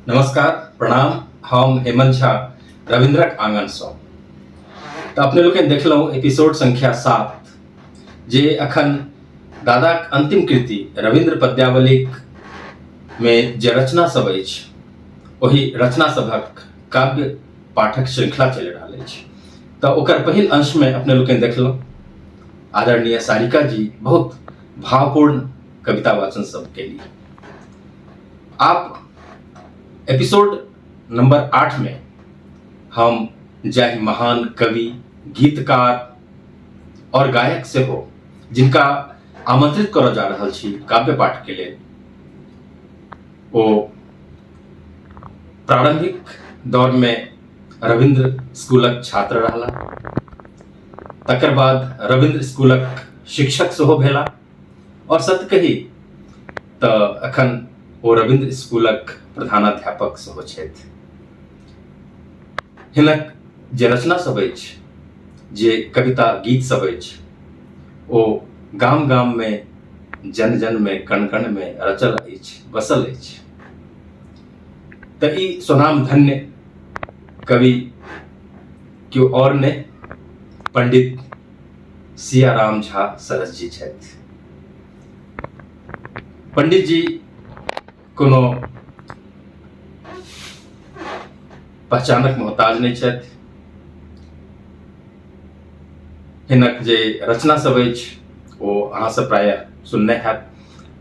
नमस्कार, प्रणाम। हम हेमंत झा रविन्द्रक आंगनसँ। तऽ अपने लोकनि देखलहुँ एपिसोड संख्या 7 जे अखन दादाक अंतिम कृति रविन्द्र पद्यावलीक मे जे रचना सब अछि ओहि रचना सभक काव्य पाठक श्रृंखला चलि रहल अछि। तऽ ओकर पहिल अंशमे अपने लोकनि देखलहुँ आदरणीय सारिका जी बहुत भावपूर्ण कविता वाचन सब केली। आप एपिसोड नंबर 8 में हम जाहि महान कवि, गीतकार और गायक सेहो जिनका आमंत्रित करऽ जा रहल छी काव्य पाठ के लेल, ओ प्रारंभिक दौर में रविन्द्र स्कूलक छात्र रहला, तकर बाद रविन्द्र स्कूलक शिक्षक सेहो भेला और सत्य कही तऽ अखन ओ रविन्द्र स्कूलक प्रधानाध्यापक सेहो छथि। हिनक जे रचना सब अछि, जे कविता गीत सब अछि, ओ गाम गाम में, जन जन में, कण कण में रचल अछि, बसल अछि। तऽ ई स्वनाम धन्य कवि केओ और नहि, पंडित सियाराम झा सरस जी छथि। पंडित जी कोनो पहचानक मोहताज नहि छथि। हिनक जे रचना सब अछि ओ अहाँ सब प्रायः सुनने हैब।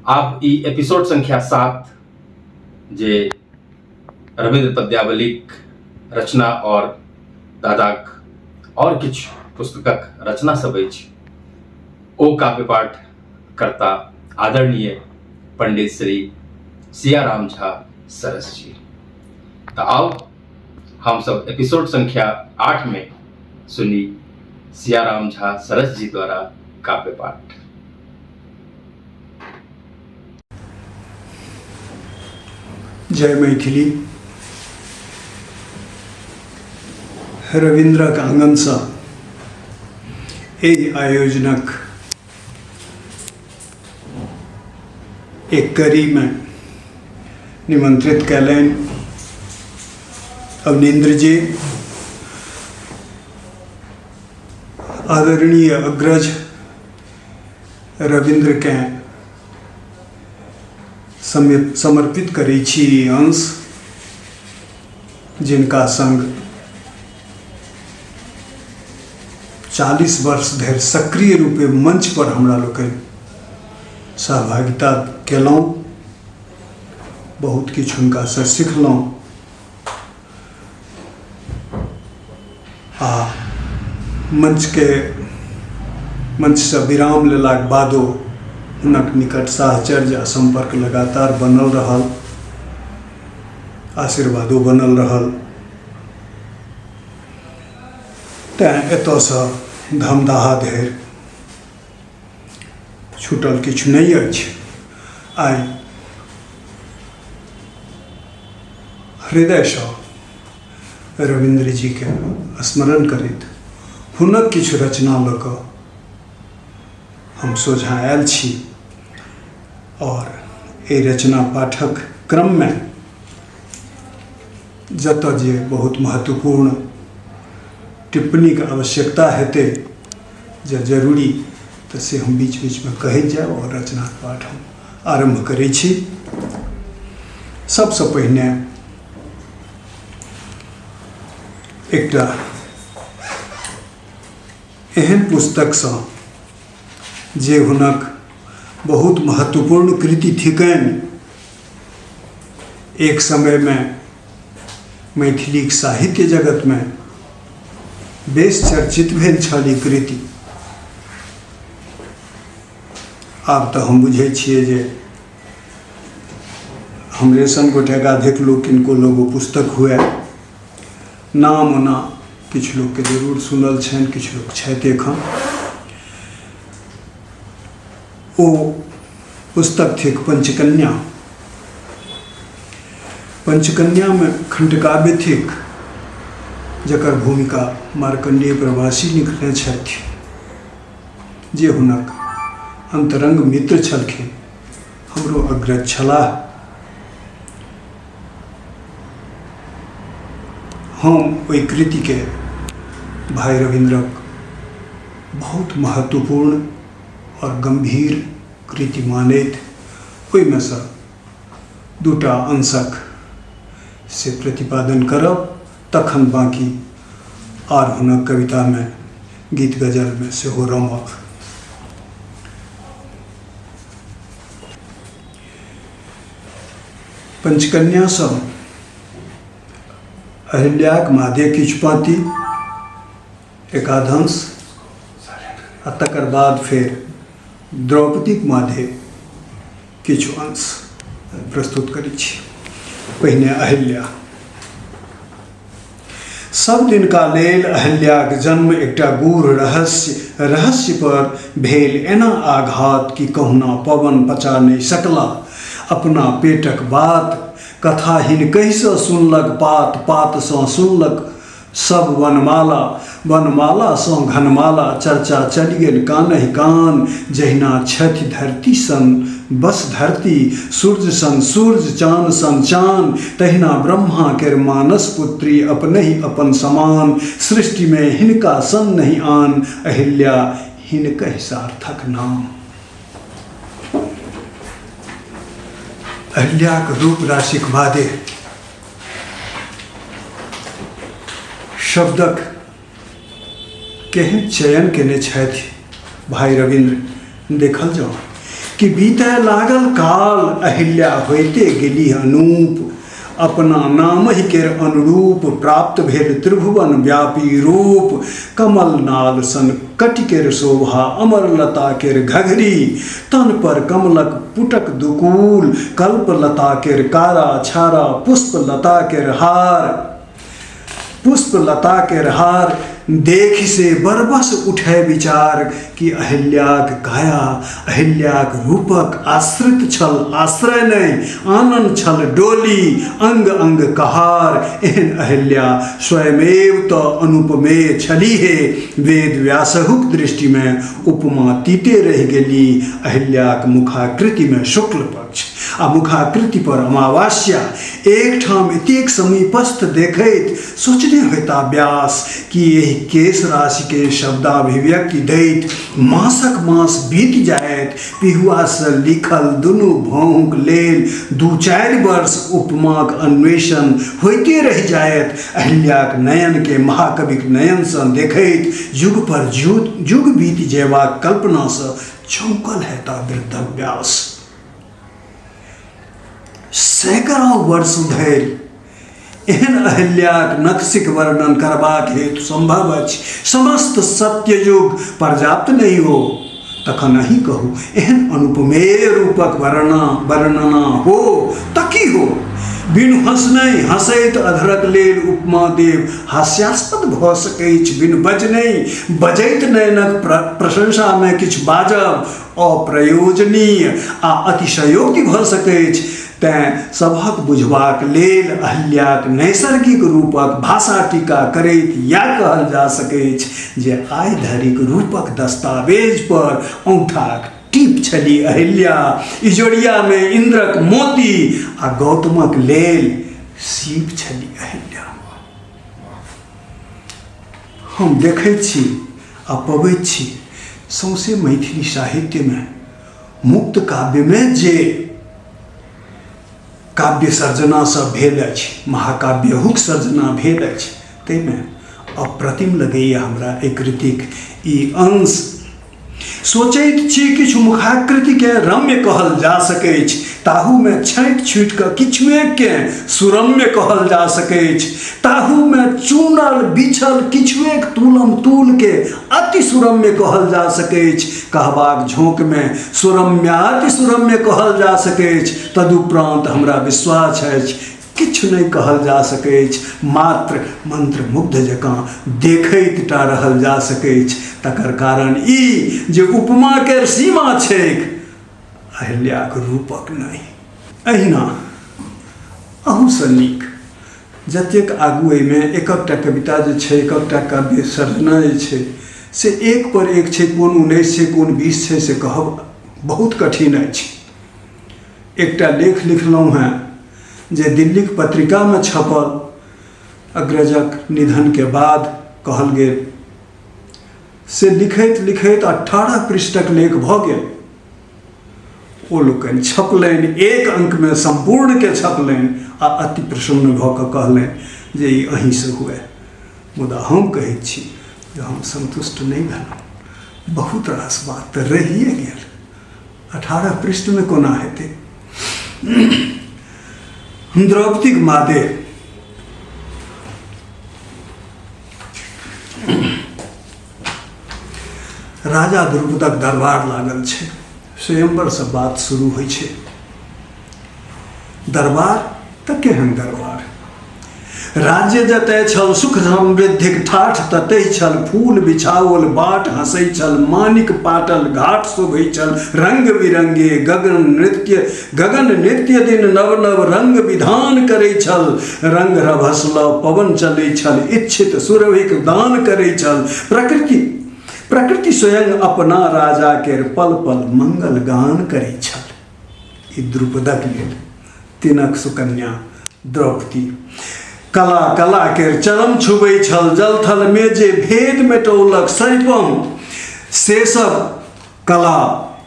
आब ई एपिसोड संख्या 7 जे रविन्द्र पद्यावलीक रचना और दादाक और किछु पुस्तकक रचना सब अछि, ओ काव्य पाठ करता आदरणीय पंडित श्री सियाराम झा सरस जी। तऽ आउ हम सब एपिसोड संख्या 8 में सुनी सियाराम झा सरस जी द्वारा काव्य पाठ। जय मैथिली। रविन्द्रक आंगनसँ एहि आयोजनक एक कड़ीमे निमंत्रित कयलनि अवनीन्द्र जी, आदरणीय अग्रज रविन्द्रकेँ समर्पित करै छी ई अंश, जिनका संग 40 वर्ष धरि सक्रिय रूपे मंच पर हमरा लोकनि सहभागिता केलहुँ, बहुत किछु हुनकासँ सिखलहुँ आ मंचसँ विराम लेलाक बादो हुनक निकट साहचर्य आ सम्पर्क लगातार बनल रहल, आशीर्वादो बनल रहल। तैँ एतऽसँ धमदाहा धरि छूटल किछु नहि अछि। आइ हृदयसँ रविन्द्र जीके स्मरण करैत हुनक किछु रचना लऽ कऽ हम सोझाँ आयल छी और एहि रचना पाठक क्रममे जतऽ जे बहुत महत्वपूर्ण टिप्पणीके आवश्यकता हेतै जे जरूरी, तऽ से हम बीच बीचमे कहैत जायब और रचनाक पाठ हम आरम्भ करै छी। सबसँ पहिने एकटा एहन पुस्तकसँ जे हुनक बहुत महत्वपूर्ण कृति थिकनि, एक समयमे मैथिलीक साहित्य जगतमे बेस चर्चित भेल छल ई कृति। आब तऽ हम बुझै छियै जे हमरे सन गोटेक आधेक लोक किनको लोग ओ पुस्तक हुए, नाम ओना किछु लोकके जरूर सुनल छनि, किछु लोक छथि एखन। ओ पुस्तक थिक पंचकन्या। पंचकन्यामे खण्डकाव्य थिक जकर भूमिका मार्कण्डेय प्रवासी लिखने छथि, जे हुनक अन्तरंग मित्र छलखिन, हमरो अग्रज छलाह। हम ओहि कृतिके भाइ रविन्द्रक बहुत महत्वपूर्ण आओर गम्भीर कृति मानैत ओहिमेसँ दूटा अंशक से प्रतिपादन करब, तखन बाँकी आर हुनक कवितामे गीत गजलमे सेहो रमब। पंचकन्यासँ अहिल्याक मादे किछु पाँती एकाधंश आ तकर बाद फेर द्रौपदीक मादे किछु अंश प्रस्तुत करै छी। पहिने अहिल्या। सब दिनका लेल अहिल्याक जन्म एकटा गूढ़ रहस्य रहस्य पर भेल एना आघात कि कहुना पवन पचा नहि सकला अपना पेटक बात। कथा हिनकहिसँ सुनलक पात, पातसँ सुनलक सब वनमाला, वनमालासँ घनमाला, चर्चा चलि गेल कानहि कान। जहिना छथि धरती सन बस धरती, सूर्य सन सूर्य, चान सन चान, तहिना ब्रह्मा केर मानस पुत्री अपनहि अपन समान। सृष्टिमे हिनका सन नहि आन, अहिल्या हिनकहि सार्थक नाम। अहिल्याक रूप राशिक बादे शब्दक केहन चयन केने छथि भाई रविन्द्र, देखल जाओ कि बीतय लागल काल, अहिल्या होइते गेली अनूप, अपना नामहि केर अनुरूप प्राप्त भेल त्रिभुवन व्यापी रूप। कमल नाल सन कटि केर शोभा, अमर लता केर घघरी, तन पर कमलक पुटक दुकूल, कल्प लता केर कारा छारा, पुष्प लता केर हार, पुष्प लता केर हार। देखि से बरबस उठे विचार कि अहिल्याक काया अहिल्याक रूपक आश्रित छल आश्रय नहि, आनन छल डोली अंग अंग कहार। एहन अहिल्या स्वयमेव तऽ अनुपमेय छलीहे, वेद व्यासहुक दृष्टिमे उपमातीते रहि गेली। अहिल्याक मुखाकृतिमे शुक्ल पक्ष आ मुखाकृति पर अमावास्या एकठाम एतेक समीपस्थ देखैत सोचने होयता व्यास कि एहि केश राशि के शब्दाभिव्यक्ति दैत मासक मास बीत जायत। पिहुआ से लिखल दुनू भौंक लेल 2-4 वर्ष उपमाक अन्वेषण होइते रहि जायत। अहिल्याक नयन के महाकविक नयन सँ देखैत युग पर युग बीत जेबाक कल्पना सँ चौंकल हेता वृद्ध व्यास। सैकड़ों वर्ष धरि एहन अहिल्याक नक्शिक वर्णन करबाक हेतु संभव अछि समस्त सत्ययुग पर्याप्त नहि हो, तखन अहीं कहू एहन अनुपमेय रूपक वर्णना हो त की हो। बिनु हँसनै हँसैत अधरक लेल उपमा देव हास्यास्पद भऽ सकैछ, बिनु बजनै बजैत नयनक प्रशंसामे किछु बाजब अप्रयोजनीय आ अतिशयोक्ति भऽ सकैछ। तैँ सभक बुझबाक लेल अहिल्याक नैसर्गिक रूपक भाषा टीका करैत इएह कहल जा सकैछ जे आइ धरिक रूपक दस्तावेज पर औंठाक टीप छली अहिल्या, इजोरियामे इन्द्रक मोती आ गौतमक लेल सीप छली अहिल्या। हम देखैत छी आ पबैत छी सौंसे मैथिली साहित्यमे मुक्त काव्यमे जे काव्य सर्जना सब भेल अछि, महाकाव्यहुक सर्जना भेल अछि, ताहिमे अप्रतिम लगैए हमरा एहि कृतिक ई अंश। सोचैत छी किछु मुखाकृतिकेँ रम्य कहल जा सकैछ, ताहूमे छाँटि छूटि कऽ किछुएकेँ सुरम्य कहल जा सकैछ, ताहूमे चुनल बिछल किछुएक तूलम तूलके अति सुरम्य कहल जा सकैछ, कहबाक झोंकमे सुरम्याति सुरम्य कहल जा सकैछ। तदुपरांत हमरा विश्वास अछि किछु नहि कहल जा सकैछ, मात्र मंत्रमुग्ध जकाँ देखैत टा रहल जा सकैछ। तकर कारण ई जे उपमा केर सीमा छैक, अहिल्याक रूपक नहि। एहिना अहूसँ नीक जतेक आगू एहिमे एकटा कविता जे छै, एकटा काव्य सर्जना जे छै से एक पर एक छै, कोन 19 छै कोन 20 छै से कहब बहुत कठिन अछि। एकटा लेख लिखलहुँ हेँ जे दिल्लीक पत्रिकामे छपल, अग्रजक निधनके बाद कहल गेल, से लिखैत लिखैत 18 पृष्ठक लेख भऽ गेल। ओ लोकनि छपलनि, एक अंकमे सम्पूर्णके छपलनि आ अति प्रसन्न भऽ कऽ कहलनि जे ई अहीँसँ हुए। मुदा हम कहैत छी जे हम सन्तुष्ट नहि भेलहुँ, बहुत रास बात तऽ रहिए गेल, 18 पृष्ठमे कोना हेतै। द्रौपदीक मादे राजा द्रुपदक दरबार लागल छै, स्वयंवरसँ बात शुरू होइ छै। दरबार तऽ केहन दरबार, राज्य जतय छल सुख समृद्धिक ठाठ ततहि छल फूल बिछाओल बाट हँसै छल मानिक पाटल घाट शोभै छल रंग बिरंगे गगन नृत्य दिन नव नव रंग विधान करै छल रंग रभस लऽ पवन चलै छल इच्छित सुरभिक दान करै छल प्रकृति प्रकृति स्वयं अपना राजा केर पल पल मंगल गान करै छल। ई द्रुपदक लेल तिनक सुकन्या द्रौपदी कला कला केर चरम छुबै छल जल थल में जे भेद मेटौलक सरिपम से सब कला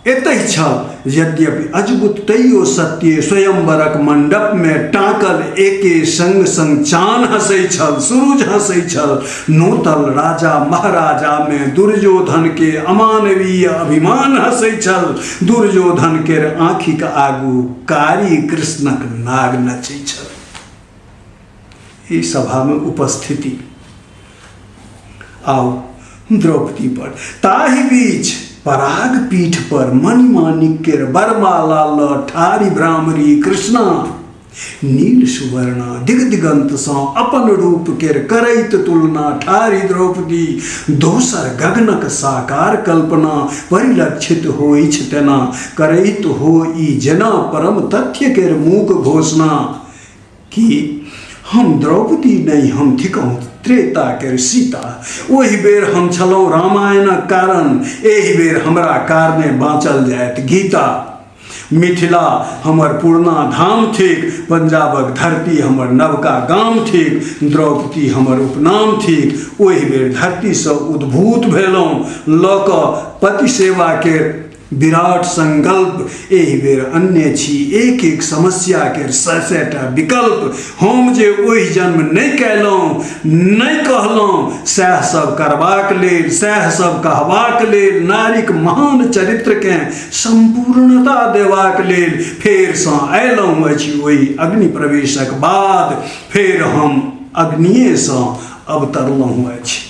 एतहि छल। यद्यपि अजगुत तैयो सत्य स्वयंवरक मंडप में टाकल एके संग संग चान हंसै छल सूरज हंसै छल। नोतल राजा महाराजा में दुर्योधन के अमानवीय अभिमान हंसै छल। दुर्योधन के आँखिक आगू कारी कृष्णक नाग नचै छल। ई सभा में उपस्थिति आओ द्रौपदी पर। ताहि बीच पराग पीठ पर मणिमानिक केर बरमाला ल ठारी भ्रामरी कृष्णा नील सुवर्णा दिगदिगंत सँ अपन रूप केर करैत तुलना ठारी द्रौपदी दोसर गगनक साकार कल्पना परिलक्षित होइछ तेना करैत हो ई जेना परम तथ्य केर मूक घोषणा कि हम द्रौपदी नहि हम थिकहुँ त्रेता केर सीता। ओहि बेर हम छलहुँ रामायणक कारण, एहि बेर हमरा कारणे बाँचल जायत गीता। मिथिला हमर पुरना धाम थिक, पंजाबक धरती हमर नवका गाम थिक, द्रौपदी हमर उपनाम थिक। ओहि बेर धरतीसँ उद्भूत भेलहुँ लऽ कऽ पति सेवा केर विराट संकल्प। एहि बेर अन्य छी एक एक समस्या के सय सयटा विकल्प। हम जे ओहि जन्म नहि कयलहुँ नहि कहलहुँ सएह सब करबाक लेल सएह सब कहबाक लेल नारीक महान चरित्रकेँ सम्पूर्णता देबाक लेल फेरसँ अयलहुँ अछि। ओहि अग्नि प्रवेशक बाद फेर हम अग्निएसँ अवतरलहुँ अछि।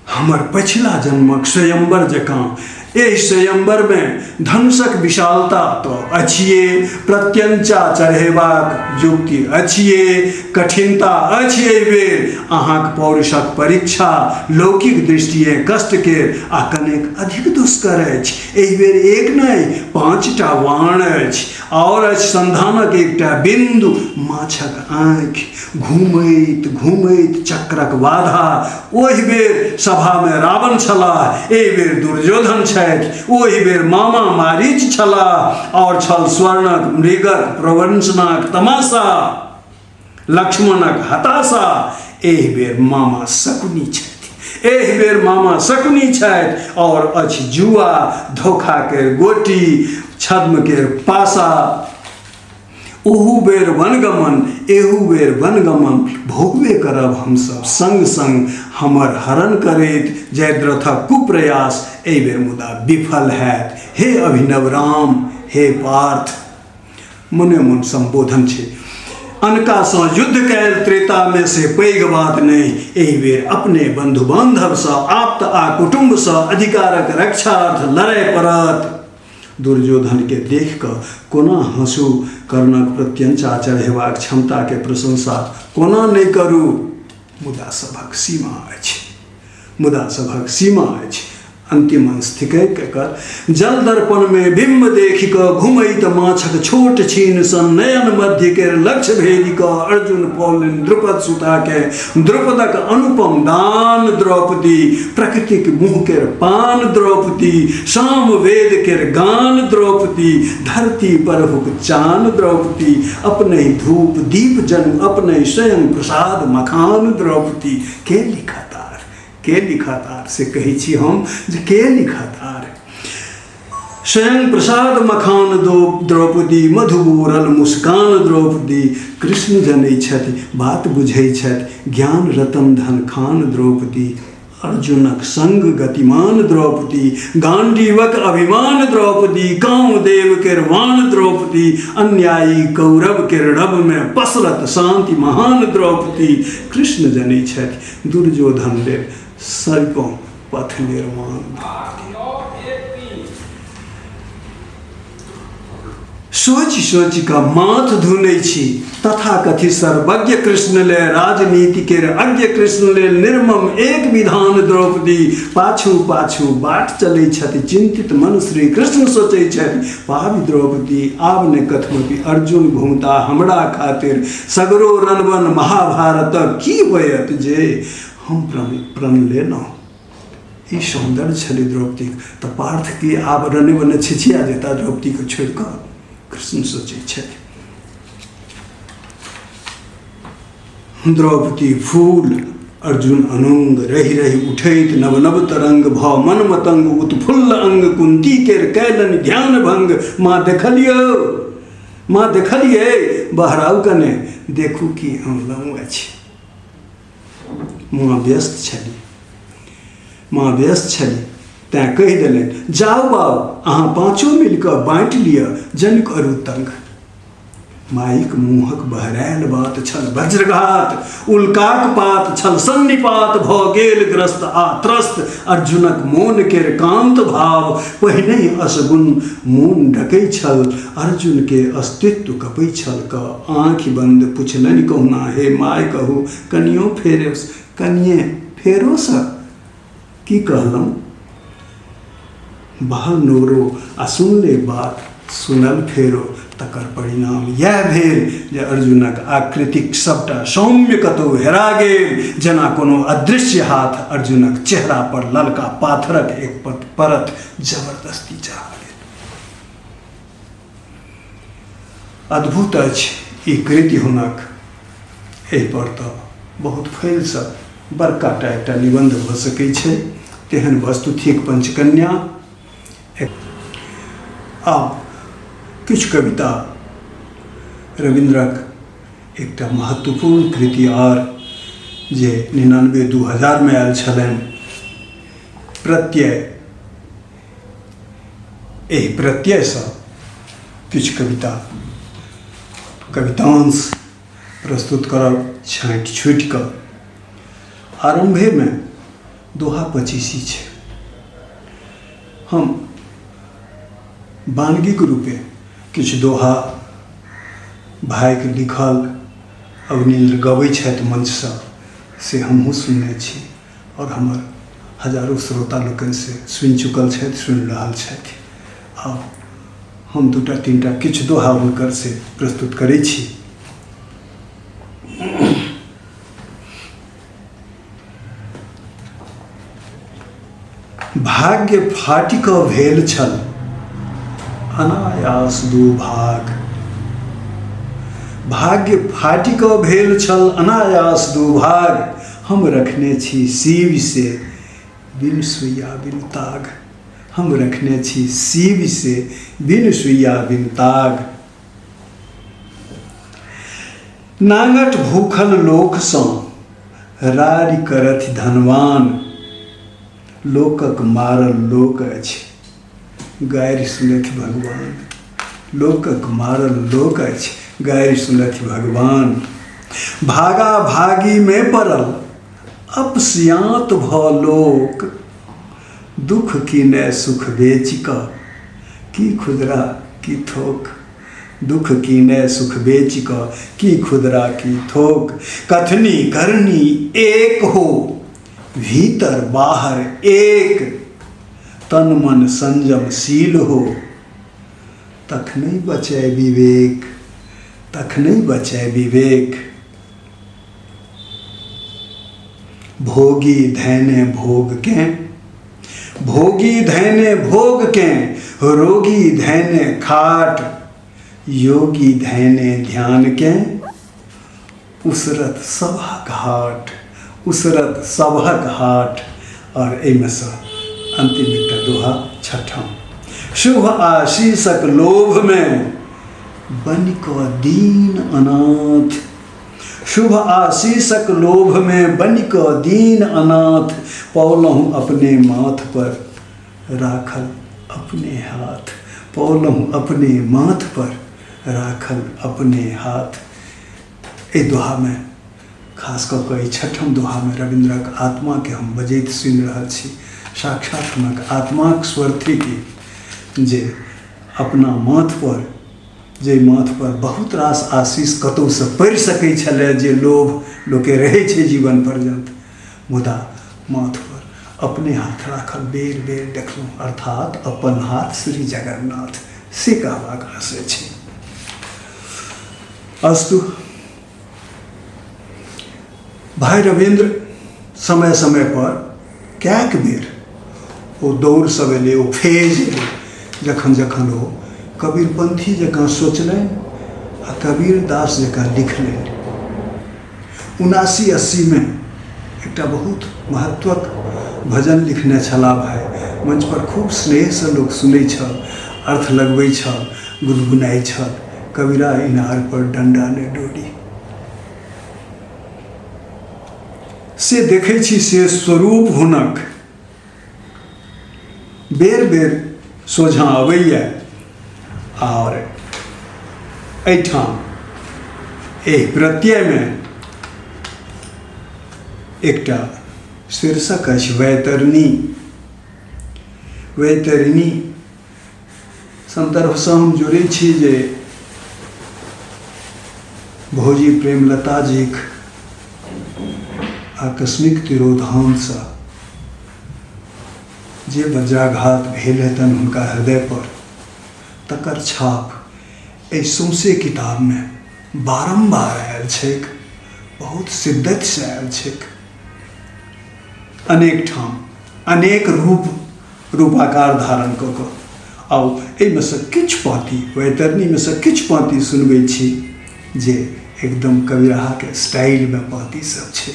हमर पछिला जन्मक स्वयंवर जकाँ एहि स्वयंवरमे धनुषक विशालता तऽ अछिए, प्रत्यंचा चढ़ेबाक युक्ति अछिए, कठिनता अछि। एहि बेर अहाँक पौरुषक परीक्षा लौकिक दृष्टिए कष्ट केर आ कनेक अधिक दुष्कर अछि। एहि बेर एक नहि 5टा वाण अछि आओर अछि संधानक एकटा बिन्दु, माछक आँखि घूमैत घूमैत चक्रक बाधा। ओहि बेर सभामे रावण छलाह, एहि बेर दुर्योधन छथि। ओहि बेर मामा मारीच छलाह और छल स्वर्णक मृगक प्रवंचनाक तमाशा, लक्ष्मणक हताशा। एहि बेर मामा शकुनी छथि, एहि बेर मामा शकुनी छथि और अछि जुआ, धोखा के गोटी, छद्म के पासा। ओहू बेर वनगमन एहू बेर वनगमन भोगबे करब हमसब संग संग हमर हरण करैत जयद्रथक कुप्रयास एहि बेर मुदा विफल हैत। हे अभिनव राम, हे पार्थ, मने मन संबोधन छै। अनकासँ युद्ध कयल त्रेतामे से पैघ बात नहि, एहि बेर अपने बंधु बांधवसँ आप्त आ कुटुम्बसँ अधिकारक रक्षार्थ लड़य पड़त। दुर्योधन के देख कऽ कोना हँसू, कर्णक प्रत्यंचा चढ़ेबाक क्षमता के प्रशंसा कोना नहि करू। मुदा सभक सीमा अछि, मुदा सभक सीमा अछि। अंतिम अंश थिकै एकर। जल दर्पण में बिम्ब देखि कऽ घुमैत माछक छोट छीन सन नयन मध्य केर लक्ष्य भेदि कऽ अर्जुन पौलनि द्रुपद सुता के द्रुपदक अनुपम दान द्रौपदी, प्रकृतिक मुँह केर पान द्रौपदी, साम वेद केर गान द्रौपदी, धरती पर हुक चान द्रौपदी, अपने धूप दीप जन अपने स्वयं प्रसाद मखान द्रौपदी। के लिखतार, के लिखतार से कहै छी हम जे के लिखतार। स्वयं प्रसाद मखान दो द्रौपदी, मधुबोरल मुस्कान द्रौपदी, कृष्ण जनै छथि बात बुझै छथि, ज्ञान रतन धन खान द्रौपदी, अर्जुनक संग गतिमान द्रौपदी, गांडीवक अभिमान द्रौपदी, कामदेव केर वाण द्रौपदी, अन्यायी कौरव केर रब में पसरत शांति महान द्रौपदी, कृष्ण जनै छथि दुर्योधन लेल सरिपों पथ निर्माण। सोचि सोचि कऽ माथ धुनै छी तथा कथित सर्वज्ञ कृष्ण ले, राजनीति केर अज्ञ कृष्ण लेल निर्मम एक विधान द्रौपदी, पाछू पाछू बाट चलै छथि चिंतित मन श्री कृष्ण सोचै छथि पाबि द्रौपदी आब ने कथमपि अर्जुन घुमता हमरा खातिर, सगरो रणवन महाभारतक की होयत जे हम प्रण लेलहुँ। ई सौन्दर्य छलै द्रौपदीक। तऽ पार्थ की आब रने बने छिछिया जेता द्रौपदीके छोड़ि कऽ? कृष्ण सोचै छथि। द्रौपदी फूल अर्जुन अनुंग, रहि रहि उठैत नव नव तरंग भऽ मन मतंग उत्फुल्ल अंग कुंती केर कैलनि ध्यान भंग। माँ देखलियौ, माँ देखलियै, बहराउ कने देखू की अनलहुँ अछि। माँ व्यस्त छली, माँ व्यस्त छली तैँ कहि देलनि जाउ बाउ अहाँ पाँचो मिल कऽ बाँटि लिअ जन करू तंग। माइक मुँहक बहरायल बात छल वज्रघात, उल्काक पात छल सन्निपात भऽ गेल ग्रस्त आ त्रस्त अर्जुनक मोन केर कांत भाव। पहिनहि असगुन मोन डकै छल अर्जुन के अस्तित्व कपै छल क आँखि बंद पुछलनि कहुना हे माय कहू कनियो फेर कनिये फेरोसँ की कहलहुँ। बहल नोरो आ सुनले बात सुनल फेरो, तकर परिणाम इएह भेल जे अर्जुनक आकृतिक सबटा सौम्य कतहु हेरा गेल, जेना कोनो अदृश्य हाथ अर्जुनक चेहरा पर ललका पाथरक एक परत जबरदस्ती चढ़ा गेल। अद्भुत अछि ई कृति हुनक। एहिपर तऽ बहुत फैलसँ बड़का टा एकटा निबन्ध भऽ सकै छै, तेहन वस्तु थिक पंचकन्या। आब किछु कविता रविन्द्रक एकटा महत्वपूर्ण कृति आर जे 99 2000मे आयल छलनि, प्रत्यय। एहि प्रत्ययसँ किछु कविता कवितांश प्रस्तुत करब छाँटि छुटि कऽ। आरम्भेमे दोहा पचीसी छै। हम बानगीक रूपे किछु दोहा भाइके लिखल अवनीन्द्र गबै छथि मंचसँ, से हमहूँ सुनने छी आओर हमर हजारो श्रोता लोकनि से सुनि चुकल छथि, सुनि रहल छथि। आब हम दूटा तीनटा किछु दोहा हुनकर से प्रस्तुत करै छी। भाग्य फाटि कऽ भेल छल अनायास दू भाग, भाग्य फाटि कऽ भेल छल अनायास दू भाग, हम रखने छी शिव से बिन सुइया बिन ताग, हम रखने छी शिव से बिन सुइया बिन ताग। नांगट भूखल लोकसँ रारि करथि धनवान, लोकक मारल लोक अछि गारि सुनथि भगवान, लोकक मारल लोक अछि गारि सुनथि भगवान। भागा भागीमे पड़ल अपसियाँत भऽ लोक, दुख कीने सुख बेचि कऽ की खुदरा की थोक, दुख कीने सुख बेचि कऽ की खुदरा की थोक। कथनी करनी एक हो भीतर बाहर एक, तन मन संयमशील हो, तखने बचै विवेक, तखने बचै विवेक। भोगी धैने भोग के, भोगी धैने भोग के, रोगी धैने खाट, योगी धैने ध्यान के, उसरत सभक हाट, उसरत सभक हाट। और एहिमे सँ अंतिम एकटा दोहा छठम, शुभ आशीषक लोभ में बनि कऽ दीन अनाथ, शुभ आशीषक लोभ में बनि कऽ दीन अनाथ, पौलहुँ अपने माथ पर राखल अपने हाथ, पौलहुँ अपने माथ पर राखल अपने हाथ। एहि दोहामे खास कऽ कऽ एहि छठम दोहामे रविन्द्रक आत्माके हम बजैत सुनि रहल छी। साक्षात हुनक आत्माक स्वर थिक ई जे अपना माथपर, जाहि माथपर बहुत रास आशीष कतहुसँ पड़ि सकै छलै, जे लोभ लोकके रहै छै जीवन पर्यन्त, मुदा माथपर अपने हाथ राखल बेर बेर देखलहुँ, अर्थात अपन हाथ श्री जगन्नाथ, से कहबाक आशय छै। अस्तु, भाई रविन्द्र समय समय पर कएक बेर ओ दौड़ सब एलै, ओ फेज एलै, जखन जखन ओ कबीरपंथी जकाँ सोचलनि आ कबीरदास जकाँ लिखलनि। 79-80 एकटा बहुत महत्वक भजन लिखने छलाह भाइ, मंच पर खूब स्नेहसँ लोक सुनै छल, अर्थ लगबै छल, गुनगुनाइ छल, कबीरा इनार पर डंडा ने डोरी। से देखै छी से स्वरूप हुनक बेर बेर सोझाँ अबैए। आओर एहिठाम एहि प्रत्ययमे एकटा शीर्षक अछि वैतरणी। वैतरणी सन्दर्भसँ हम जोड़ै छी जे भौजी प्रेमलता जीक आकस्मिक तिरोधानसँ जे वज्राघात भेल हेतनि हुनका हृदय पर, तकर छाप एहि सौंसे किताबमे बारम्बार आयल छैक, बहुत शिद्दतसँ आयल छैक। अनेक ठाम अनेक रूप रूपाकार धारण कऽ कऽ। आउ एहिमे सँ किछु पाँति, वैतरणीमे सँ किछु पाँति सुनबै छी जे एकदम कविराहाके स्टाइलमे पाँति सब छै।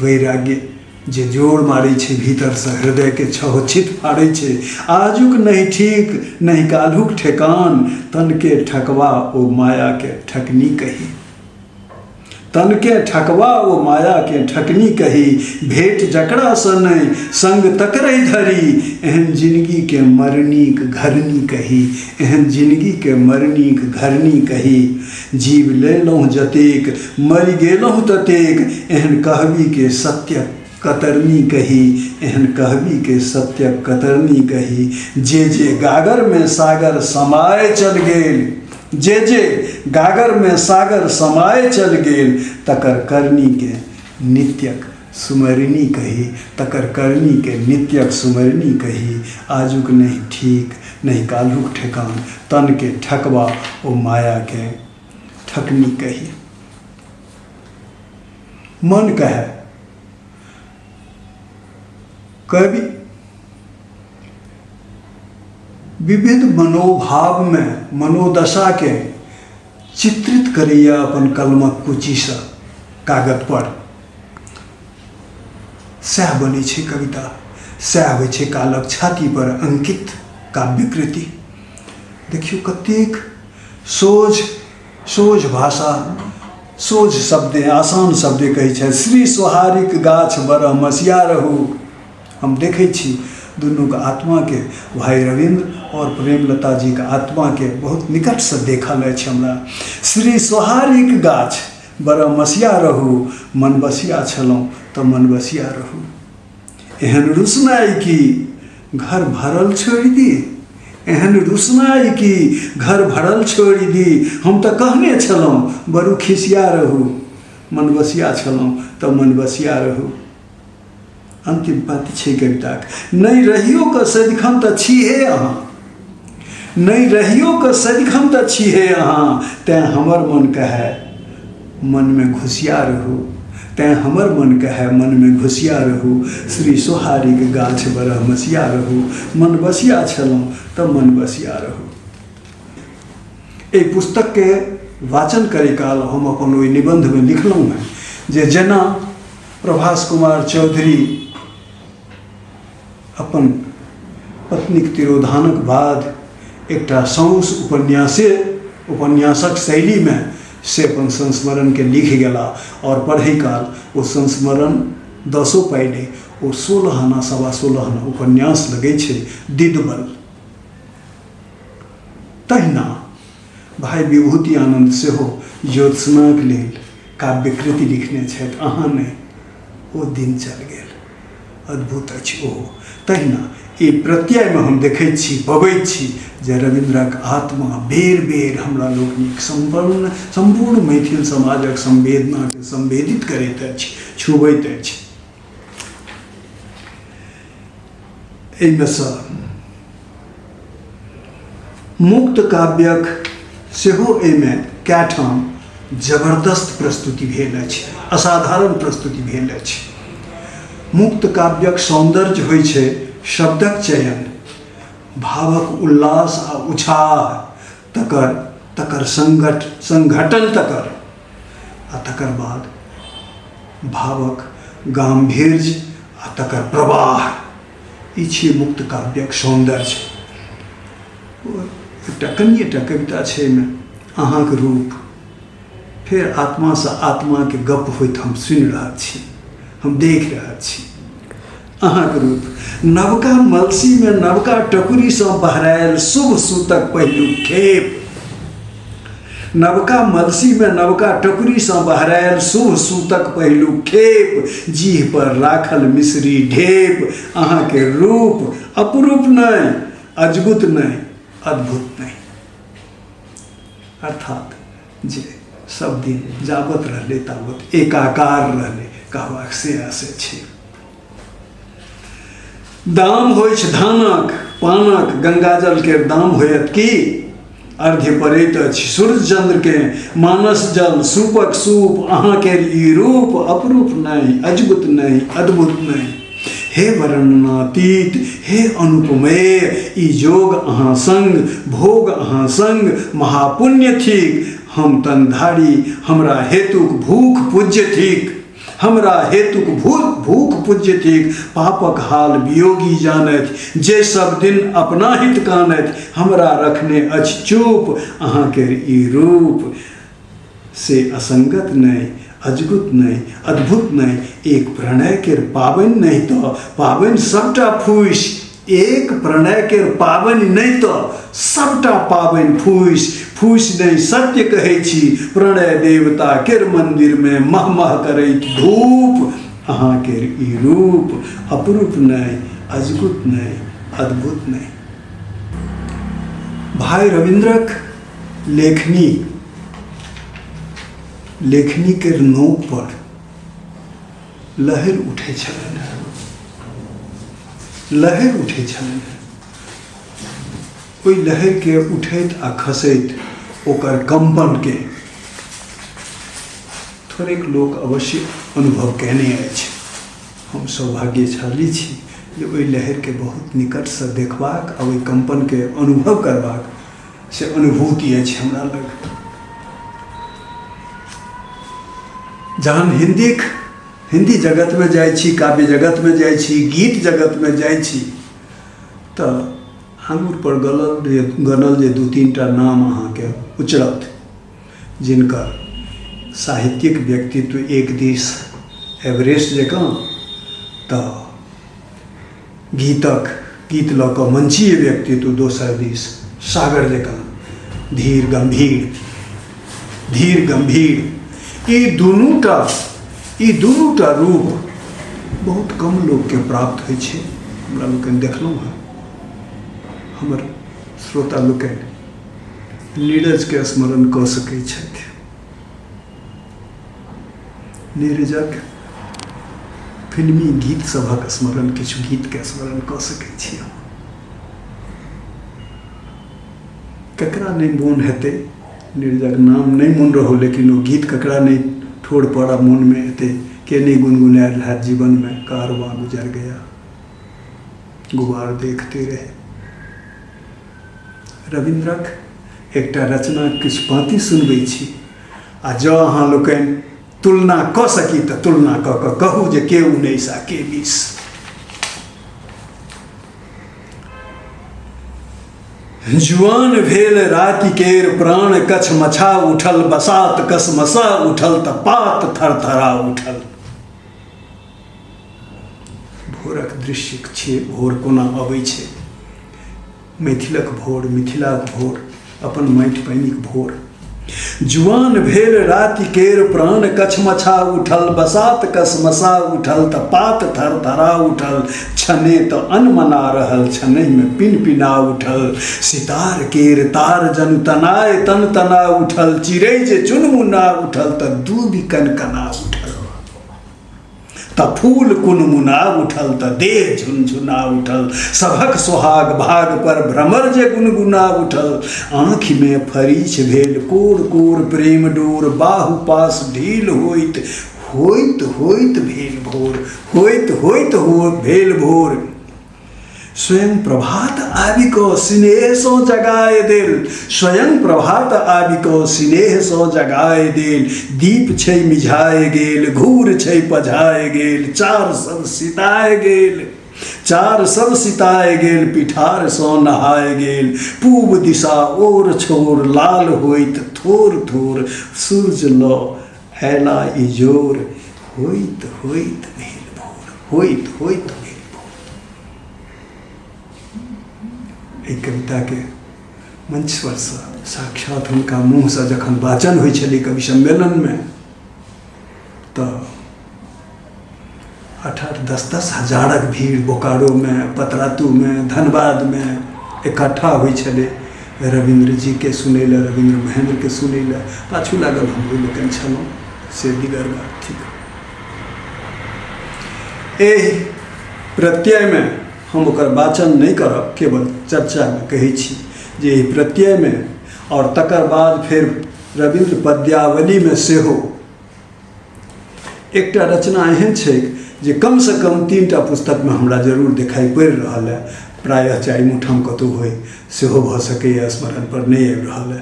वैराग्य जे जोर मारै छै भीतरसँ, हृदयके छहोछित फाड़ै छै। आजुक नहि ठीक नहि काल्हुक ठेकान, तनके ठकवा ओ मायाके ठकनी कही। तनके ठकवा ओ मायाके ठकनी कही, भेट जकरासँ नहि संग तकरै धरी, एहन जिनगीके मरनीक घरनी कही, एहन जिनगीके मरनीक घरनी कही। जीव लेलहुँ जतेक मरि गेलहुँ ततेक, एहन कहबीके सत्य कतरनी कही, एहन कहबीके सत्य कतरनी कही। जे जे गागरमे सागर समाय चल गेल, जे जे गागरमे सागर समाय चल गेल, तकर करनीके नित्यक सुमरनी कही, तकर करनीके नित्यक सुमरनी कही। आजुक नहि ठीक नहि काल्हुक ठेकान, तनके ठकबा ओ मायाके ठकनी कही। मन कहे कवि विविध मनोभाव में मनोदशा के चित्रित करैया अपन कलमक कुचीसँ कागत पर, सएह बनै छै कविता, सएह होइ छै कालक छाती पर अंकित काव्यकृति। देखियौ कतेक सोझ सोझ भाषा, सोझ शब्दे, आसान शब्दे कहै छथि, श्री सोहारीक गाछ बरहमसिया रहू। हम देखै छी दुनूके आत्माके, भाई रविन्द्र और प्रेमलता जीके आत्माके बहुत निकटसँ देखल अछि हमरा। श्री सोहारीक गाछ बरहमसिया रहू, मनबसिया छलहुँ तऽ मनबसिया रहू। एहन रुसनाइ की घर भरल छोड़ि दी, एहन रुसनाइ की घर भरल छोड़ि दी, हम तऽ कहने छलहुँ बड़ू खिसिया रहू, मनबसिया छलहुँ तऽ मनबसिया रहू। अंतिम पाँति छै कविताक, नहि रहियो कऽ सदिखन तऽ छीहे अहाँ, नहि रहियो कऽ सदिखन तऽ छीहे अहाँ, तैँ हमर मन कहए मनमे घुसिया रहू, तैँ हमर मन कहए मनमे घुसिया रहू, श्री सोहारीक गाछ बरहमसिया रहू, मन बसिया छलहुँ तऽ मन बसिया रहू। एहि पुस्तकके वाचन करै काल हम अपन ओहि निबन्धमे लिखलहुँ हेँ जे जेना प्रभास कुमार चौधरी अपन पत्नीक तिरोधानक बाद एकटा सौंस उपन्यासे उपन्यासक शैलीमे से अपन संस्मरणके लिख गेला आओर पढ़ै काल ओ संस्मरण दसो पाइ नहि, ओ 16 आना 16.25 आना उपन्यास लगै छै दिदबल। तहिना भाइ विभूति आनन्द सेहो ज्योत्सनाक लेल काव्यकृति लिखने छथि, अहाँ नहि ओ दिन चल गेल, अद्भुत अछि ओहो। तहिना ई प्रत्ययमे हम देखैत छी, पबैत छी जे रविन्द्रक आत्मा बेर बेर हमरा लोकनिक सम्पूर्ण सम्पूर्ण मैथिल समाजक संवेदनाके संवेदित करैत अछि, छुबैत अछि। एहिमे सँ मुक्त काव्यक सेहो एहिमे कए ठाम जबरदस्त प्रस्तुति भेल अछि, असाधारण प्रस्तुति भेल अछि। मुक्त काव्यक सौन्दर्य होइ छै शब्दक चयन, भावक उल्लास आ उछाह, तकर तकर संगठ संघटन तकर आ तकर बाद भावक गाम्भीर्य आ तकर प्रवाह, ई छियै मुक्त काव्यक सौन्दर्य। एकटा कनिएटा कविता छै एहिमे, अहाँके रूप। फेर आत्मासँ आत्माके गप होइत हम सुनि रहल छी, हम देख रहल छी। अहाँके रूप नवका मलसीमे नवका टकुरीसँ बहरायल शुभ सूतक पहिलुक खेप, नवका मलसीमे नवका टकुरीसँ बहरायल शुभ सूतक पहिलुक खेप, जीह पर राखल मिश्री ढेप, अहाँके रूप अपरूप नहि, अजगुत नहि, अद्भुत नहि। अर्थात जे सब दिन जाबत रहलै ताबत एकाकार रहलै, कहबाक से आशय छै। दाम होइछ धानक पानक, गंगाजल के दाम होयत की? अर्घ्य पड़ैत अछि सूर्य चंद्र के, मानस जल सूपक सूप, अहाँ के ई रूप अपरूप नहि, अजगुत नहि, अद्भुत नहि। हे वर्णनातीत, हे अनुपमेय, ई योग अहाँ संग, भोग अहाँ संग महापुण्य थिक। हम तनधारी, हमरा हेतुक भूख पूज्य थिक, हमरा हेतुक भूख पूज्य थिक। पापक हाल वियोगी जानथि, जे सब दिन अपना हित कानथि, हमरा रखने अछि चुप अहाँके ई रूप। से असंगत नहि, अजगुत नहि, अद्भुत नहि, एक प्रणय केर पाबनि नहि तऽ पाबनि सबटा फूसि, एक प्रणय केर पाबनि नहि तऽ सबटा पाबनि फूसि, फूसि नहि सत्य कहै छी, प्रणय देवता केर मंदिर मे मह मह करैत धूप, अहाँ केर ई रूप अपरूप नहि, अजगुत नहि, अद्भुत नहि। भाई रविन्द्रक लेखनी लेखनी के नोक पर लहरि उठै छलनि, लहरि उठै छलनि। ओहि लहरिके उठैत आ खसैत ओकर कम्पनके थोड़ेक लोक अवश्य अनुभव कयने अछि। हम सौभाग्यशाली छी जे ओहि लहरिके बहुत निकटसँ देखबाक आ ओहि कम्पनके अनुभव करबाक से अनुभूति अछि हमरा लग। जहन हिंदी जगतमे जाइ छी, काव्य जगतमे जाइ छी, गीत जगतमे जाइ छी, तऽ आङुर पर गनल जे 2-3 टा नाम अहाँके उचरत, जिनकर साहित्यिक व्यक्तित्व एक दिस एवरेस्ट जकाँ, तऽ गीत लऽ कऽ मंचीय व्यक्तित्व दोसर दिस सागर जकाँ धीर गंभीर, धीर गंभीर। ई दुनूटा रूप बहुत कम लोकके प्राप्त होइ छै। हमरा लोकनि देखलहुँ हँ, हमर श्रोता लोकनि नीरजके स्मरण कऽ सकै छथि। नीरजक फिल्मी गीत सभक स्मरण, किछु गीतके स्मरण कऽ सकै छी हम। ककरा नहि मोन हेतै, नीरजक नाम नहि मोन रहौ लेकिन ओ गीत ककरा नहि ठोर पर आ मोनमे एतै, के नहि गुनगुनायल हैत जीवनमे, कारवाँ गुजर गया गुबार देखते रहे। रविन्द्रक एकटा रचना किछु पाँति सुनबै छी आ जँ अहाँ लोकनि तुलना कऽ सकी तऽ तुलना कऽ कऽ कहू जे के 19 आ के 20। जुआन भेल राति केर प्राण कछमछा उठल, बसात कसमसा उठल तऽ पात थरथरा उठल। भोरक दृश्य छियै, भोर कोना अबै छै, मैथिलक भोर, मिथिलाक भोर, अपन माटि पानिक भोर। जुआन भेल राति केर प्राण कछमछा उठल, बसात कसमसा उठल तऽ पात थरथरा उठल, छने तऽ अनमना रहल छनहिमे पिनपिना उठल, सितार केर तार जनु तनाय तन तना उठल, चिड़ै जे चुनमुना उठल तऽ दूबि कनकना उठल, तऽ फूल कुनमुना उठल तऽ देह झुनझुना उठल, सभक सोहाग भाग पर भ्रमर जे गुनगुना उठल, आँखिमे फरीछ भेल कोर कोर प्रेम डोर, बाहु पास ढील होइत होइत होइत भेल भोर, होइत होइत हो भेल भोर। स्वयं प्रभात आबि कऽ स्नेहसँ जगाए देल, स्वयं प्रभात आबि कऽ स्नेहसँ जगाए देल, दीप छै मिझाए गेल, घूर छै पझाए गेल, चार सब सिताए गेल, चार सब सिताए गेल, पिठारसँ नहाए गेल, पूब दिशा ओर छोर लाल होइत थोर थोर, सूर्य लऽ अयला इजोर, होइत होइत भेल भोर, होइत होइत भेल भोर। एहि कविताके मंच परसँ साक्षात हुनका मुँहसँ जखन वाचन होइ छलै कवि सम्मेलनमे तऽ 8-8, 10-10 हजारक भीड़ बोकारोमे, पतरातूमे, धनबादमे इकट्ठा होइ छलै रविन्द्र जीके सुनै लए, रविन्द्र महेन्द्रके सुनै लए। पाछू लागल हमरो लोकनि छलहुँ, से दिगर बात थिक। एहि प्रत्ययमे हम ओकर वाचन नहि करब, केवल चर्चामे कहै छी जे एहि प्रत्ययमे आओर तकर बाद फेर रविन्द्र पद्यावलीमे सेहो एकटा रचना एहन छै जे कमसँ कम 3टा पुस्तकमे हमरा जरूर देखाइ पड़ि रहल हँ, प्रायः चारिमो ठाम कतहु होइ सेहो भऽ सकैए, स्मरण पर नहि आबि रहल हँ।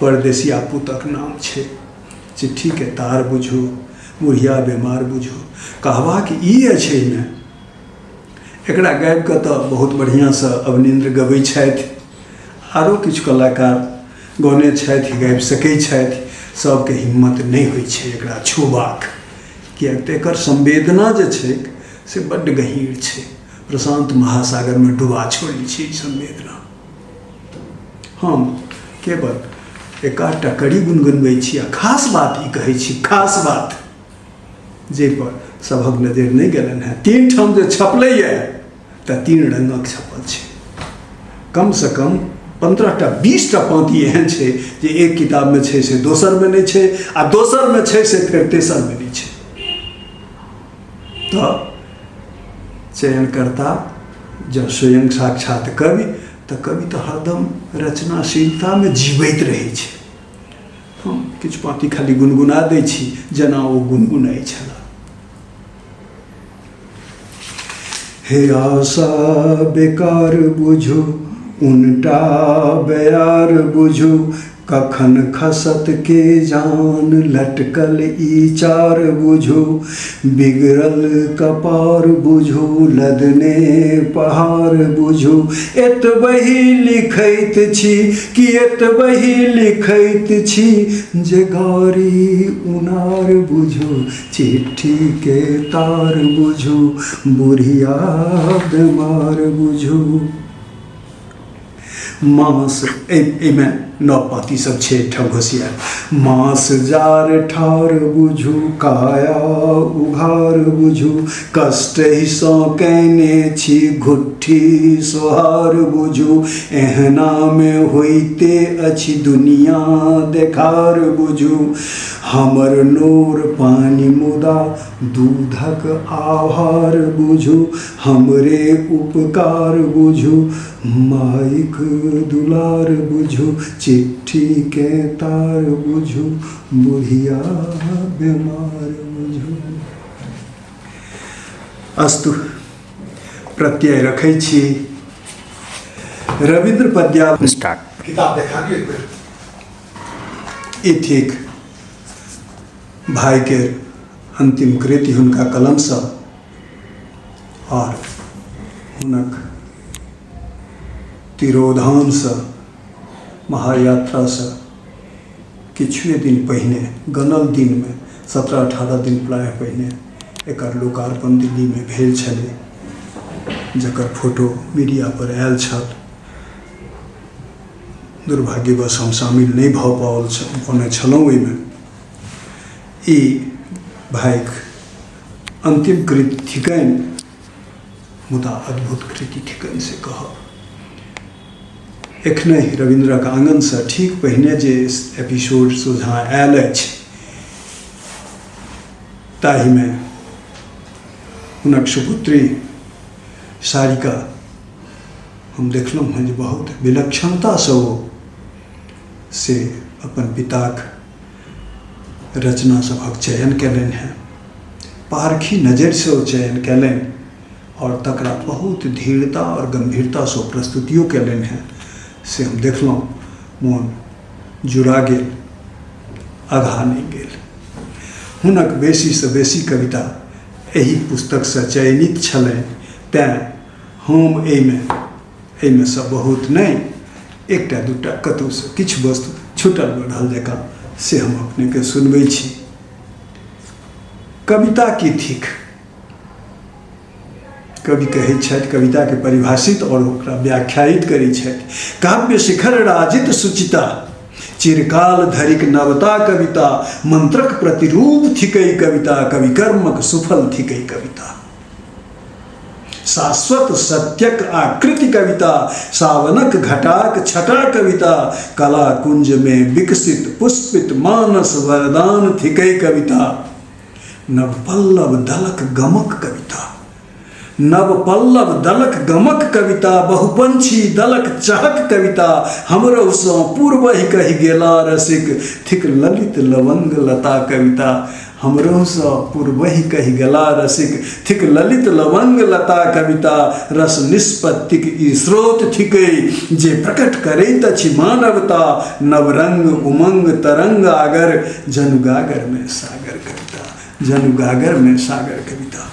परदेसिया पुतक नाम छै, चिट्ठीके तार बुझू, बुढ़िया बेमार बुझू। कहबाक ई अछि एहिमे, एकरा गाबिकऽ तऽ बहुत बढ़िआँसँ अवनीन्द्र गबै छथि, आरो किछु कलाकार गौने छथि, गाबि सकै छथि, सबके हिम्मत नहि होइ छै एकरा छूबाक, किएक तऽ एकर संवेदना जे छैक से बड्ड गहीँर छै, प्रशान्त महासागरमे डुबा छोड़ै छै ई संवेदना। हम केवल एकाधटा कड़ी गुनगुनबै छी आ खास बात ई कहै छी, खास बात जाहिपर सभक नजरि नहि गेलनि हेँ, 3 ठाम जे छपलैए तऽ 3 रङ्गक छपल छै, कमसँ कम 15टा 20टा पाँति एहन छै जे एक किताबमे छै से दोसरमे नहि छै, आ दोसरमे छै से फेर तेसरमे नहि छै। तऽ चयनकर्ता जँ स्वयं साक्षात कवि तऽ कवि तऽ हरदम रचनाशीलतामे जीवैत रहै छै। हम किछु पाँति खाली गुनगुना दै छी जेना ओ गुनगुनाइ छलाह। हे आशा बेकार बुझू, उनटा बयार बुझू, कखन खसत के जान, लटकल ई चार बुझू, बिगड़ल कपार बुझू, लदने पहाड़ बुझू, एतबहि लिखैत छी कि एतबहि लिखैत छी जे गाड़ी उनार बुझू, चिट्ठी के तार बुझू, बुढ़िया बेमार बुझू। मास एहिमे नव पाँति सब छै एकठाम घोसियाल। मास जार ठार बुझू, काया उघार बुझू, कष्टहिसँ कयने छी घुट्ठी सोहार बुझू, एहनामे होइते अछि दुनिया देखार बुझू, हमर नोर पानि मुदा दूधक आहार बुझू, हमरे उपकार बुझू, माइक दुलार बुझू, चिट्ठीके तार बुझू, बुढ़िया बेमार बुझू। अस्तु, प्रत्यय रखै छी। रविन्द्र पद्या स्टार्ट। किताब देखा दियौ एक बेर। ई थिक भाई के अंतिम कृति हुनका कलमसँ और हुनक तिरोधानसँ, महायात्रासँ किछुए दिन पहिने, गनल दिनमे 17-18 दिन प्रायः पहिने एकर लोकार्पण दिल्लीमे भेल छलै, जकर फोटो मीडिया पर आयल छल। दुर्भाग्यवश हम शामिल नहि भऽ पाओल पौने छलहुँ ओहिमे। ई भाइक अन्तिम कृति थिकनि, मुदा अद्भुत कृति थिकनि से कहब। एखने रविन्द्रक आङ्गनसँ ठीक पहिने जे एपिसोड सोझाँ आयल अछि ताहिमे हुनक सुपुत्री सारिका हम देखलहुँ हँ जे बहुत विलक्षणतासँ ओ से अपन पिताक रचना सभक चयन कयलनि हेँ, पारखी नजरिसँ ओ चयन कयलनि आओर तकरा बहुत धीरता आओर गम्भीरतासँ ओ प्रस्तुतियो कयलनि हेँ, से हम देखलहुँ। मोन जुड़ा गेल, अघा नहि गेल। हुनक बेसीसँ बेसी कविता एहि पुस्तकसँ चयनित छलनि, तेँ हम एहिमे सँ बहुत नहि, एकटा दूटा कतहुसँ किछु वस्तु छूटल बढ़ल जकाँ से हम अपनेके सुनबै छी। कविता की थिक? कवि कहै छथि, कविताके परिभाषित आओर ओकरा व्याख्यायित करै छथि, काव्य शिखर राजित सुचिता, चिरकाल धरिक नवता कविता, मंत्रक प्रतिरूप थिकै कविता, कवि कर्मक सुफल थिकै कविता, शाश्वत सत्यक आकृति कविता, सावनक घटाक छटा कविता, कला कुंज में विकसित पुष्पित मानस वरदान थिकै कविता, नवपल्लव दलक गमक कविता, नवपल्लव दलक गमक कविता, बहुपंछी दलक चहक कविता, हमरहुसँ पूर्वहि कहि गेला रसिक, थिक ललित लवंग लता कविता, हमरहुसँ पूर्वहि कहि गेला रसिक, थिक ललित लवंग लता कविता, रस निष्पत्तिक ई स्रोत थिकै जे प्रकट करैत अछि मानवता, नवरंग उमंग तरंग आगर, जनु गागर में सागर कविता, जनु गागर में सागर कविता।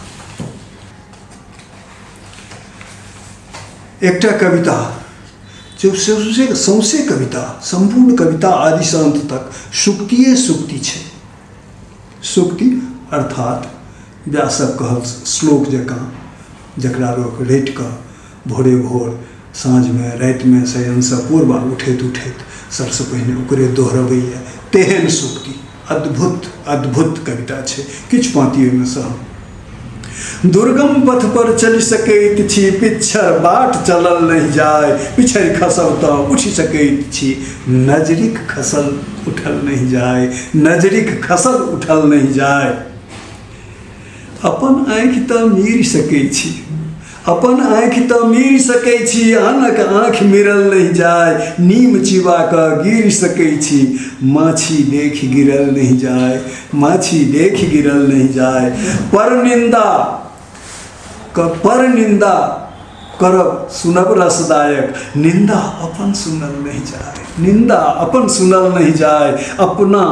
एकटा कविता जो सौंसे सौंसे कविता, सम्पूर्ण कविता आदिसँ अन्त तक सूक्तिए सूक्ति छै। सूक्ति अर्थात व्यासक कहल श्लोक जकाँ, जकरा लोक रटि कऽ भोरे भोर, साँझमे, रातिमे, शयनसँ पूर्व आ उठैत उठैत सबसँ पहिने ओकरे दोहरबैए, तेहन सूक्ति। अद्भुत अद्भुत कविता छै। किछु पाँति ओहिमे सँ हम। दुर्गम पथ पर चलि सकैत छी, पिच्छर बाट चलल नहि जाय, पिछड़ि खसब तऽ उठि सकैत छी, नजरिक खसल उठल नहि जाय, नजरिक खसल उठल नहि जाय। अपन आँखि तऽ मीरि सकै छी, अपन आँखि तऽ मीरि सकै छी, आनक आँखि मिरल नहि जाय, नीम चिबा कऽ गिर सकै छी, माछी देखि गिरल नहि जाय, माछी देखि गिरल नहि जाय। पर निंदा पर निंदा करब सुनब रसदायक, निंदा अपन सुनल नहि जाय, निंदा अपन सुनल नहि जाय। अपना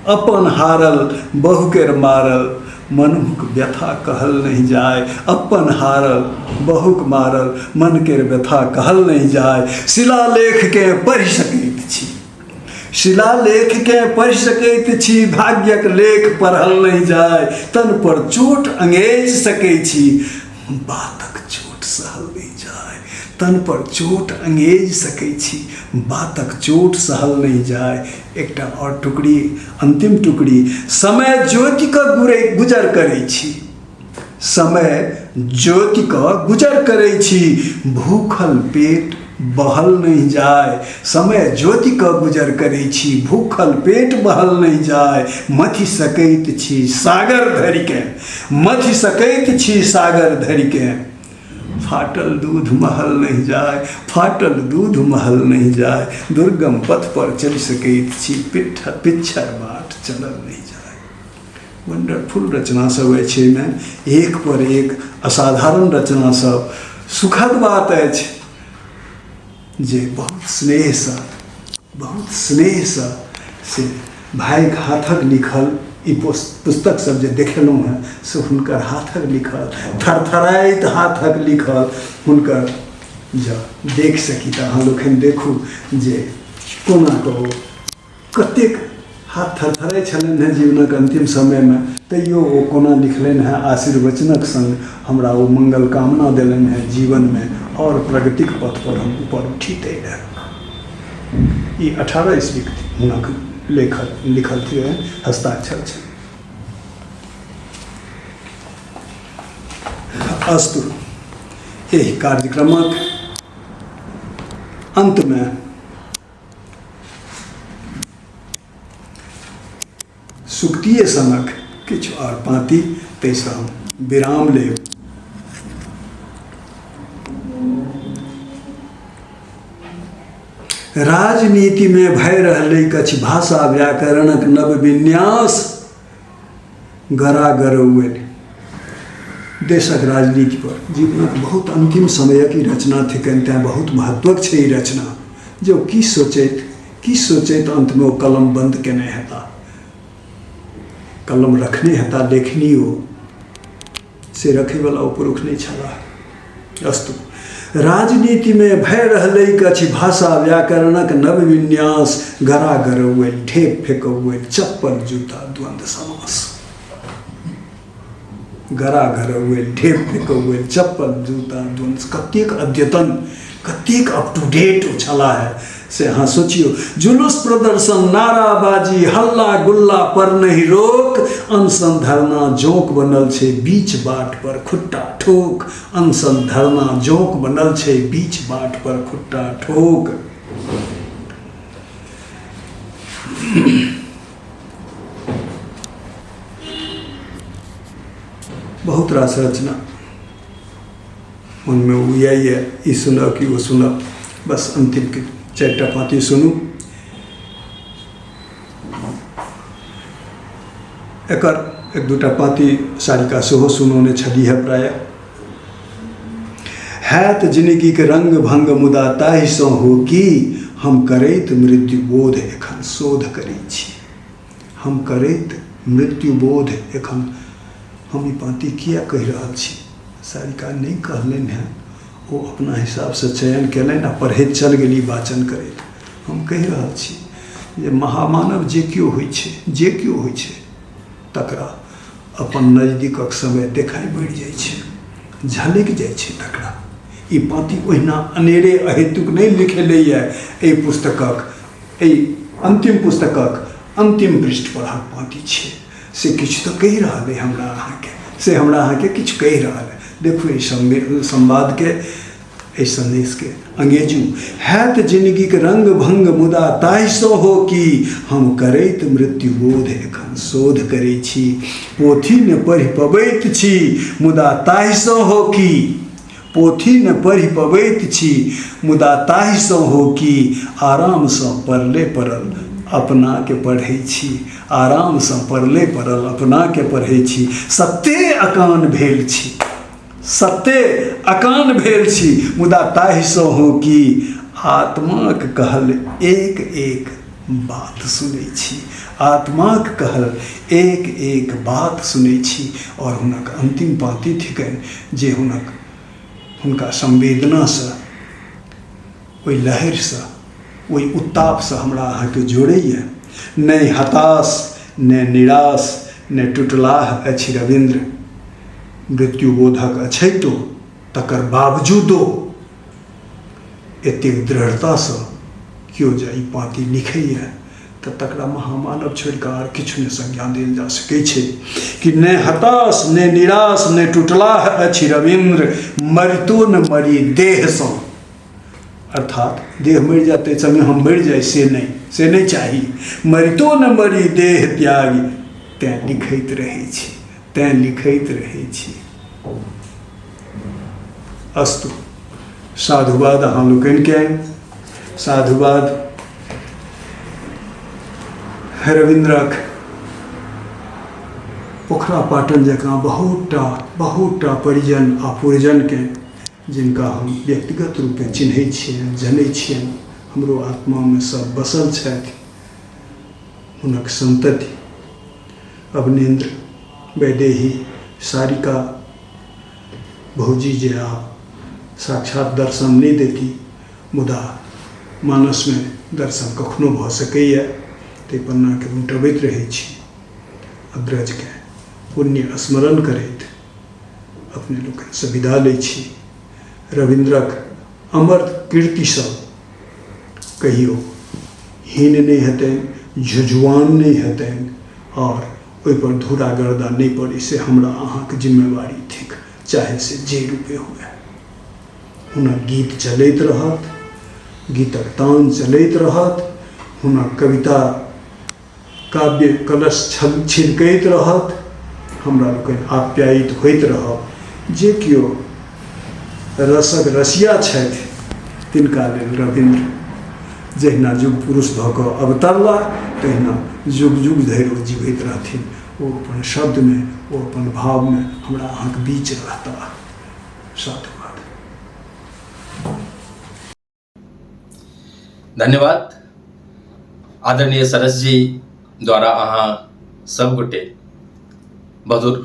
अपन हारल बहुकेर मारल, मनुख व्यथा कहल नहि जाय, अपन हारल बहुक मारल मन केर व्यथा कहल नहि जाय। शिलालेखकेँ पढ़ि सकैत छी, शिलालेखकेँ पढ़ि सकैत छी, भाग्यक लेख पढ़ल नहि जाय, तन पर चोट अंगेज सकै छी, बातक चोट सहल नहि जाय, तन पर चोट अंगेज सकै छी, बातक चोट सहल नहि जाय। एकटा आओर टुकड़ी, अन्तिम टुकड़ी। समय ज्योतिके गुरे गुजर करै छी, समय ज्योतिके गुजर करै छी, भूखल पेट बहल नहि जाय, समय जोति कऽ गुजर करै छी, भूखल पेट बहल नहि जाय, मथि सकैत छी सागर धरिके, मथि सकैत छी सागर धरिके, फाटल दूध महल नहि जाय, फाटल दूध महल नहि जाय, दुर्गम पथ पर चलि सकैत छी, पिट्ठ पिच्छर बाट चलल नहि जाय। वंडरफुल रचना सब अछि एहिमे, एक पर एक असाधारण रचना सब। सुखद बात अछि जे बहुत स्नेहसँ, बहुत स्नेहसँ से भाइके हाथक लिखल ई पुस्तक सब जे देखेलहुँ हेँ से हुनकर हाथक लिखल, थरथराइत हाथक लिखल हुनकर जँ देख सकी तऽ अहाँ लोकनि देखू जे कोना कऽ ओ कतेक हाथ थरथराइ छलनि हेँ जीवनक अन्तिम समयमे, तैयो ओ कोना लिखलनि हेँ आशीर्वचनक सङ्ग हमरा ओ मंगल कामना देलनि हेँ जीवनमे आओर प्रगतिक पथपर हम ऊपर उठिते रही। ई 18 ईस्वीक हुनक लेखल लिखल थिक, हस्ताक्षर छनि। अस्तु, एहि कार्यक्रमक अन्तमे सुक्तिए सनक किछु आओर पाँति, ताहिसँ हम विराम लेब। राजनीतिमे भए रहलैक अछि भाषा व्याकरणक नव विन्यास, गरागरौअलि देशक राजनीति पर। जीवनक बहुत अन्तिम समयक ई रचना थिकनि, तेँ बहुत महत्वक छै ई रचना। जे ओ की सोचैत, की सोचैत अन्तमे ओ कलम बन्द केने हेता, कलम रखने हेता लेखनी ओ, से रखैवला ओ पुरुष नहि छलाह। अस्तु, राजनीतिमे भए रहलैक अछि भाषा व्याकरणक नव विन्यास, गरा गरौअलि ढेप फेकौअलि चप्पल जूता द्वन्द्व समास। गरा गरौअलि ढेप फेकौअलि चप्पल जूता द्वन्द्व, कतेक अद्यतन, कतेक अप टू डेट ओ छलाह है से अहाँ सोचियौ। जुलूस प्रदर्शन नाराबाजी हल्ला गुल्ला पर नहि रोक, अनशन धरना जोंक बनल छै बीच बाट पर खुट्टा ठोक, अनशन धरना जोंक बनल छै बीच बाट पर खुट्टा ठोक। बहुत रास रचना मनमे उयाइए, ई सुनब कि ओ सुनब, बस अन्तिमके 4टा पाँति सुनू। एकर 1-2टा पाँति सारिका सेहो सुनौने छलीह प्रायः। हैत जिनगीके रंग भंग मुदा ताहिसँ हो की, हम करैत मृत्युबोध एखन शोध करै छी, हम करैत मृत्युबोध एखन। हम ई पाँति किया कहि रहल छी, सारिका नहि कहलनि हेँ, ओ अपना हिसाबसँ चयन कयलनि आ पढ़ैत चल गेली वाचन करैत। हम कहि रहल छी जे महामानव जे केओ होइ छै, जे केओ होइ छै, तकरा अपन नजदीकक समय देखाइ पड़ि जाइ छै, झलकि जाइ छै तकरा। ई पाँति ओहिना अनेरे अहेतुक नहि लिखेलैए एहि पुस्तकक, एहि अन्तिम पुस्तकक अन्तिम पृष्ठ परहक पाँति छियै। से किछु तऽ कहि रहल अइ हमरा अहाँके, से हमरा अहाँके किछु कहि रहल अइ। देखू एहि संवादके, एहि सन्देशके अंगेजू। हैत जिनगीक रंग भंग मुदा ताहिसँ हो की, हम करैत मृत्युबोध एखन शोध करै छी, पोथी ने पढ़ि पबैत छी मुदा ताहिसँ हो की, पोथी ने पढ़ि पबैत छी मुदा ताहिसँ हो की, आरामसँ पड़ले पड़ल अपनाके पढ़ै छी, आरामसँ पड़ले पड़ल अपनाके पढ़ै छी, सत्ते अकान भेल छी, सत्ते अकान भेल छी मुदा ताहिसँ हो की, आत्माक कहल एक एक बात सुनै छी, आत्माक कहल एक एक बात सुनै छी। आओर हुनक अन्तिम पाँति थिकनि जे हुनका संवेदनासँ, ओहि लहरिसँ, ओहि उत्तापसँ हमरा अहाँके जोड़ैए। नहि हताश, ने निराश, ने टुटलाह अछि रविन्द्र, मृत्युबोधक अछैतो तकर बावजूदो एतेक दृढ़तासँ केओ जँ ई पाँति लिखैए तऽ तकरा महामानव छोड़िकऽ आर किछु नहि संज्ञा देल जा सकै छै। कि ने हताश, ने निराश, ने टुटलाह अछि रविन्द्र, मरितो ने मरी देहसँ, अर्थात देह मरि जाय ताहि संगे हम मरि जाइ से नहि, से नहि चाही। मरितो न मरी देह त्यागि, तैँ लिखैत रहै छी, तैँ लिखैत रहै छी। अस्तु, साधुवाद अहाँ लोकनिके, साधुवाद रविन्द्रक पोखरा पाटन जकाँ बहुत टा बहुत टा परिजन आ पुरजनके, जिनका हम व्यक्तिगत रूपे चिन्है छियनि, जनै छियनि, हमरो आत्मामे सब बसल छथि, हुनक सन्तति अवनीन्द्र, वैदेही, सारिका भौजी जे आब साक्षात दर्शन नहि देती, मुदा मानसमे दर्शन कखनो भऽ सकैए, ताहि पन्नाके उनटबैत रहै छी। अग्रजके पुण्य स्मरण करैत अपने लोकनिसँ विदा लै छी। रविन्द्रक अमर कीर्तिसभ कहियो हीन नहि हेतनि, झुझुआन नहि हेतनि आओर ओहिपर धूरा गर्दा नहि पड़ै, से हमरा अहाँके जिम्मेवारी थिक, चाहे से जे रूपे हुए। हुनक गीत चलैत रहत, गीतक तान चलैत रहत, हुनक कविता काव्य कलश छल छिलकैत रहत, हमरा लोकनि आप्यायित होइत रहब। जे केओ रसक रसिया छथि तिनका लेल रविन्द्र जहिना युग पुरुष भऽ कऽ अवतरला तहिना युग युग धरि ओ जीवैत रहथिन। ओ अपन शब्दमे, ओ अपन भावमे हमरा अहाँके बीच रहताह। साधुवाद। धन्यवाद आदरणीय सरस जी द्वारा अहाँ सब गोटे मधुर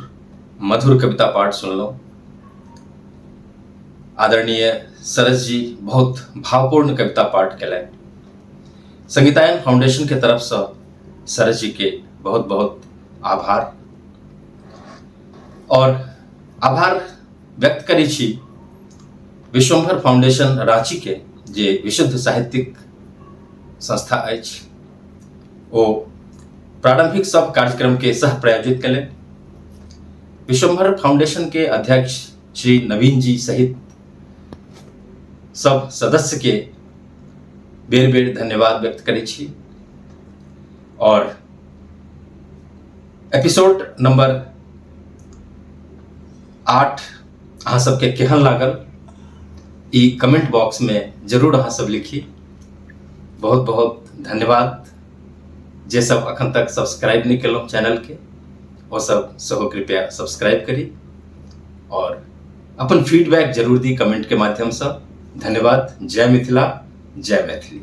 मधुर कविता पाठ सुनलहुँ। आदरणीय सरस जी बहुत भावपूर्ण कविता पाठ केलनि। संगीतायन फाउंडेशन के तरफ से सरस जी के बहुत बहुत आभार और आभार व्यक्त करै छी विश्वम्भर फाउंडेशन रांची के, जे विशुद्ध साहित्यिक संस्था अछि, ओ प्रारंभिक सब कार्यक्रम के सह प्रायोजित कयलनि। विश्वम्भर फाउंडेशन के अध्यक्ष श्री नवीन जी सहित सब सदस्य के बेर बेर धन्यवाद व्यक्त करै छी। और एपिसोड नंबर 8 अहाँ सबके केहन लागल ई कमेंट बॉक्स में जरूर अहाँ सब लिखी। बहुत बहुत धन्यवाद। जे सब अखन तक सब्सक्राइब नहीं केलहुँ चैनल के, ओ सब सेहो कृपया सब्सक्राइब करी और अपन फीडबैक जरूर दी कमेंट के माध्यम से। धन्यवाद। जय मिथिला, जय मैथिली।